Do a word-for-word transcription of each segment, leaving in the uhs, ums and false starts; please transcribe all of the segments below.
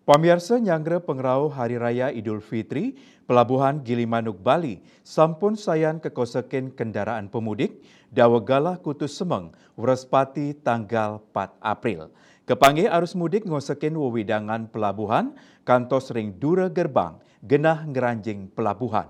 Pamiarsa, nyanggra pangrauh Hari Raya Idul Fitri, Pelabuhan Gilimanuk Bali sampun sayan kakosekin kendaraan pemudik, daweg galah kutus semeng, Wrespati tanggal pat April. Kapanggih arus mudik ngosekin wewidangan pelabuhan kantos ring dura gerbang genah ngranjing pelabuhan.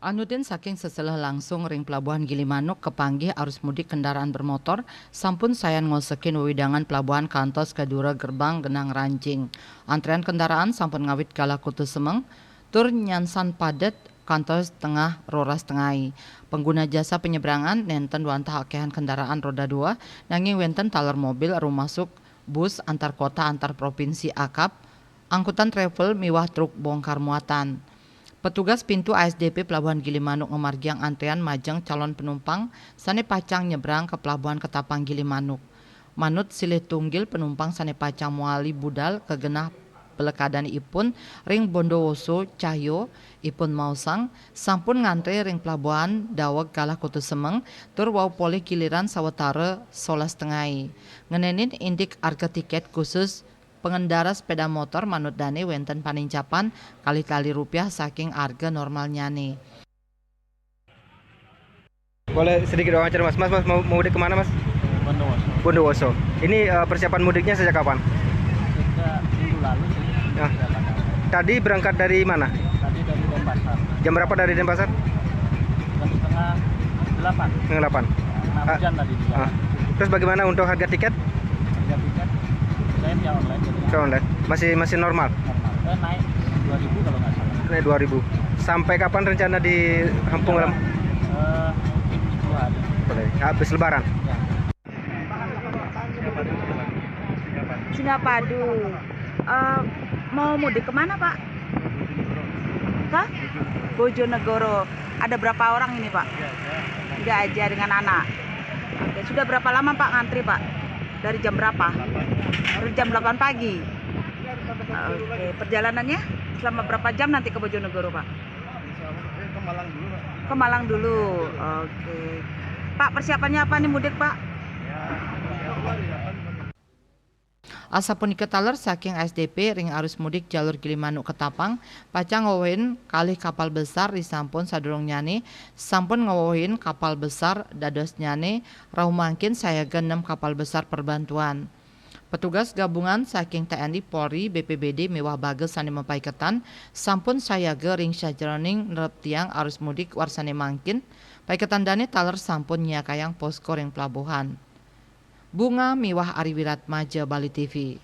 Anudin saking seseleh langsung ring Pelabuhan Gilimanuk, kapanggih arus mudik kendaraan bermotor sampun sayan ngosekin wewidangan pelabuhan kantos ka dura gerbang genah ngranjing. Antrean kendaraan sampun ngawit galah kutus semeng, tur nyansan padet kantos tengah roras tengai. Pengguna jasa penyeberangan nenten wantah akehan kendaraan roda dua, nanging wenten taler mobil, rumasuk bus antar kota antar provinsi akap, angkutan travel miwah truk bongkar muatan. Petugas pintu A S D P Pelabuhan Gilimanuk ngamargiang antrean majeng calon penumpang sane pacang nyebrang ka Pelabuhan Ketapang Gilimanuk. Manut silih tunggil, penumpang sane pacang mawali budal ka genah pelekadanipun ring Bondowoso Cahyo, ipun maosang sampun ngantre ring pelabuhan daweg galah kutus semeng tur wau polih giliran sawatara solas tengai. Ngenenin indik arga tiket khusus pengendara sepeda motor, manut dane wenten panincapan kalih tali rupiah saking arga normalnyane. Boleh sedikit wawancara, Mas? Mas, Mas, mau, mau mudik kemana, Mas? Bondowoso. Bondowoso. Ini, eh, persiapan mudiknya sejak kapan? Sejak minggu lalu sih. Nah. Tadi berangkat dari mana? Tadi dari Denpasar. Jam berapa dari Denpasar? Jam setengah delapan. Setengah delapan. Nah, ah, hujan tadi di jalan. Ah. Terus bagaimana untuk harga tiket? Harga tiket saya via online, jadi. Via online. Masih, masih normal? Normal. Eh, naik dua ribu kalau nggak salah. Naik dua ribu. Sampai kapan rencana di Kampung Halaman? Eh, mungkin sepuluh hari. Boleh. Habis Lebaran? Ya. Singapadu. Eh, mau mudik kemana, Pak? Ke Bojonegoro. Ada berapa orang ini, Pak? Tiga aja dengan anak. Oke, sudah berapa lama, Pak, ngantri, Pak? Dari jam berapa? Dari jam delapan pagi. Oke, perjalanannya selama berapa jam nanti ke Bojonegoro, Pak? Ke Malang dulu, Pak. Ke Malang dulu. Oke. Pak, persiapannya apa nih mudik, Pak? Asapunika taler saking A S D P ring arus mudik jalur Gilimanuk Ketapang, pacang ngwewehin kalih kapal besar risampun sadurungnyane sampun ngwewehin kapal besar dadosnyane rauh mangkin sayaga nem kapal besar perbantuan. Petugas gabungan saking T N I, Polri, B P B D miwah baga sane mapaiketan sampun sayaga ring sajeroning nerep tiang arus mudik warsane mangkin. Paiketan dane taler sampun nyiakayang posko ring pelabuhan. Bunga miwah Ari Wiratmaja, Bali T V.